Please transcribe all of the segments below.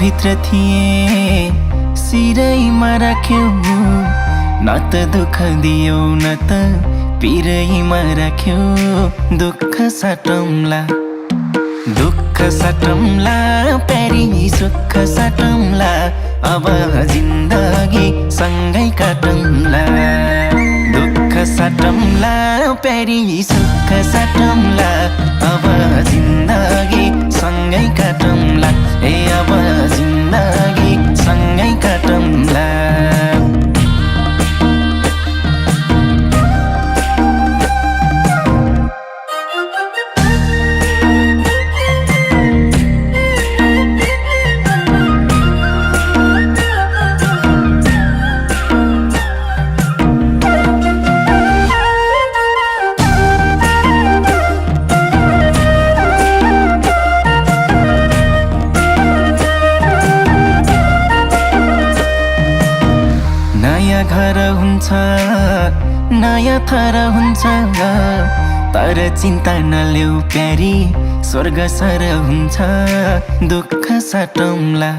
भित्र थिए सिरैमा राख्यौ, न त दुःख दियौ न त पिरैमा राख्यौ। दुःख साटौँला दुःख साटौँला प्यारी सुख साटौँला, अब जिन्दगी सँगै काटौँला। दुःख साटौँला प्यारी सुख साटौँला, अब जिन्दगी सँगै काटौँला। ए अब जिन्दगी सँगै काटौँला। नयाँ घर हुन्छ, नयाँ थर हुन्छ, तर चिन्ता नलेऊ प्यारी स्वर्ग सर हुन्छ। दुःख साटौँला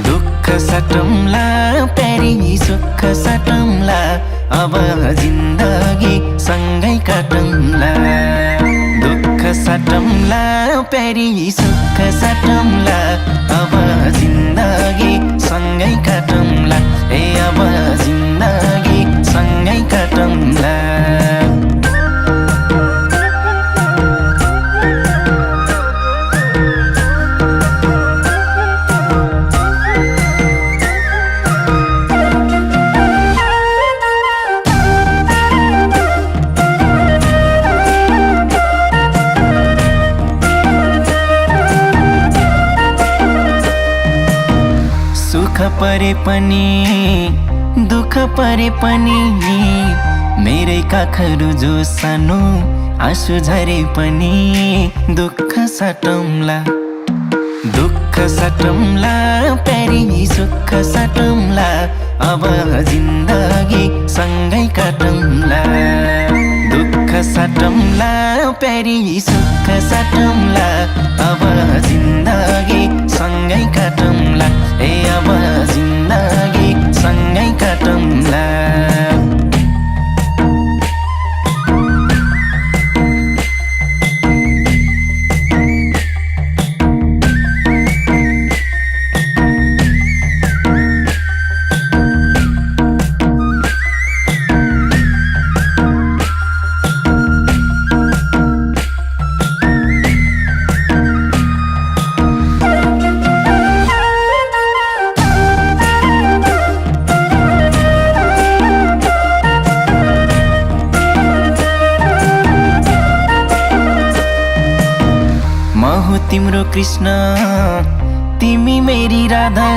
दुःख साटौँला प्यारी सुख साटौँला, अब जिन्दगी सँगै काटौँला। दुःख साटौँला प्यारी सुख साटौँला, अब जिन्दगी सँगै काटौँला। ए अब जिन्दगी सँगै काटौँला। सुख परे पनि दुःख परे पनि, मेरै काखहरू जो सानो आँसु झरे पनि। दुःख साटौँला दुःख साटौँला प्यारी सुख साटौँला, अब जिन्दगी सँगै काटौँला। दुःख साटौँला प्यारी सुख साटौँला, अब जिन्दगी सँगै काटौँला। ए अब जिन्दगी सँगै काटौँला। म हो तिम्रो कृष्ण, तिमी मेरी राधा।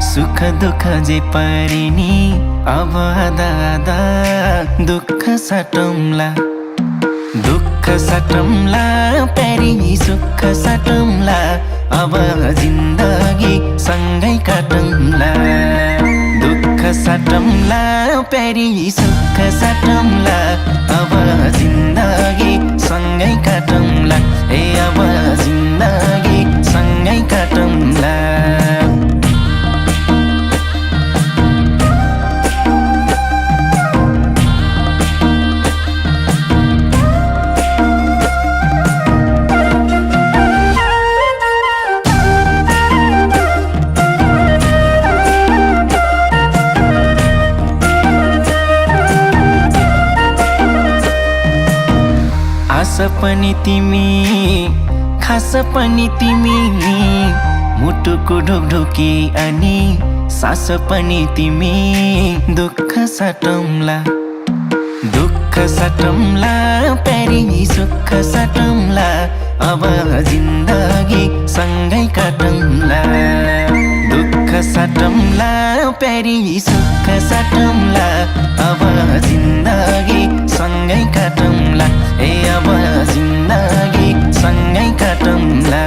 सुख दुःख जे परिनी अब आधा आधा। दुःख साटौँला दुःख साटौँला प्यारी सुख साटौँला, अब जिन्दगी सँगै काटौँला। दुःख साटौँला प्यारी सुख साटौँला, अब जिन्दगी सँगै काटौँला। ए अब जिन्दगी सँगै काटौँला। आस पनि तिमी, खास पनि तिमी, मुटुको ढोकढोकी अनि सास पनि तिमी। दुःख साटौँला दुःख साटौँला प्यारी सुख साटौँला, अब जिन्दगी सँगै काटौँला। दुःख साटौँला प्यारी सुख साटौँला, अब जिन्दगी सँगै काटौँला। ए अब जिन्दगी सँगै काटौँला।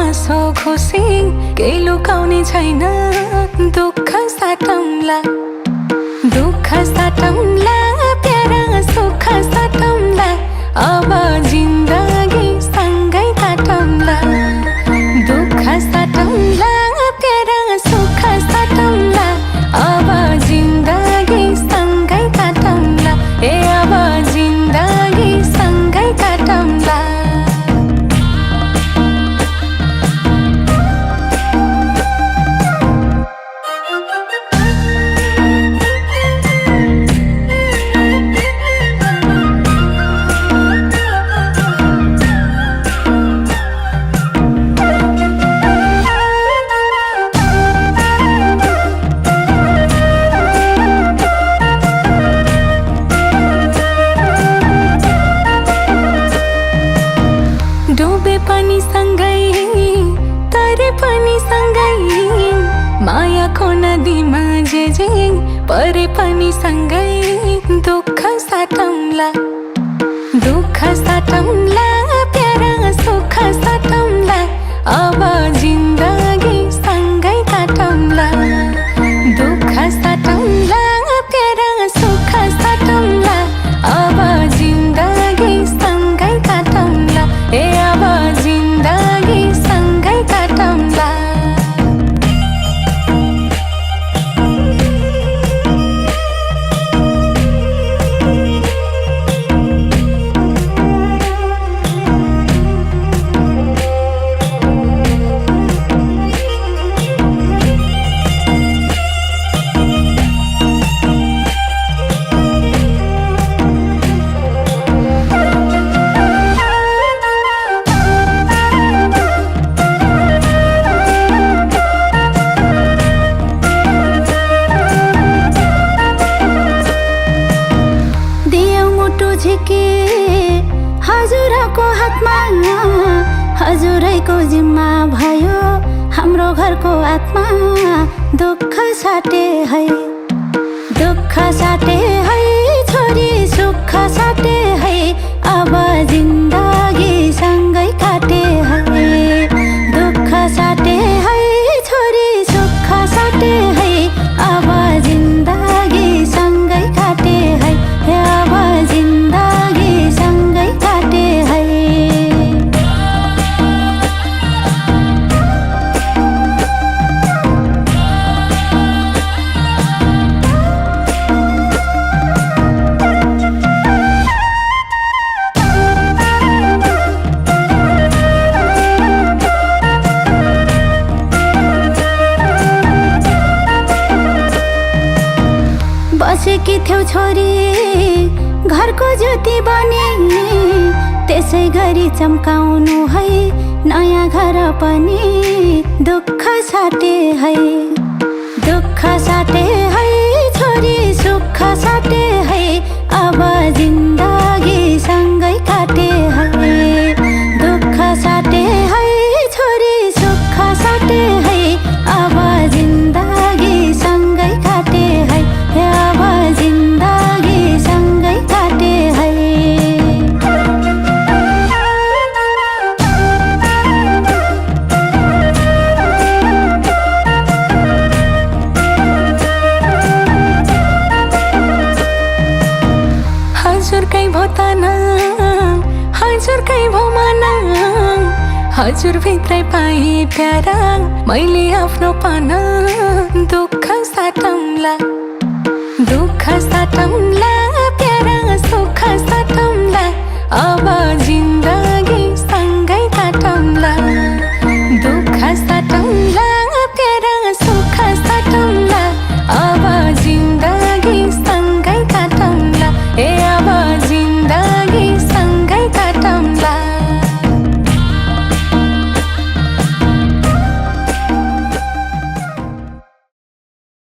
हाँसो खुसी केही लुकाउने छैन दुःख साटौँला दुःख साटौँला प्यारा सुख साटौँला अब जिन्दगी सँगै काटौँला दुःख साटौँला प्यारा सुख साटौँला अब जिन्दगी सँगै काटौँला ए अब जिन्दगी सँगै काटौँला डुबे पनि सँगै तरे पनि सँगै मायाको नदीमा जे परे पनि सँगै दुःख साटौँला प्यारा सुख साटौँला अब जिन्दगी सँगै काटौँला दुःख साटौँला प्यारा सुख साटौँला अब जिन्दगी सँगै काटौँला ए अब जिन्दगी सँगै काटौँला झिके हजुरको हातमा हजुरैको जिम्मा भयो हाम्रो घरको आत्मा दुःख साटे है छोरी सुख साटे है अब जिन्दगी सँगै काटे है दुःख साटे है छोरी सुख साटे है अब जिन्दगी सँगै काटे है अब जिन्दगी सँगै काटे है बसेकी थियौ छोरी घरको ज्योति बने त्यसै गरी चम्काउनु है नयाँ घर पनि दुःख साटे है छोरी सुख साटे है अब जिन्दगी सँगै काटे है दुःख साटे है छोरी सुख साटे है अब जिन्दगी सँगै काटे है अब जिन्दगी सँगै काटे है हजुरकै भो तना हजुरकै भो मना हजुर भित्रै पाएँ प्यारा मैले आफ्नो पाना दुःख साटौँला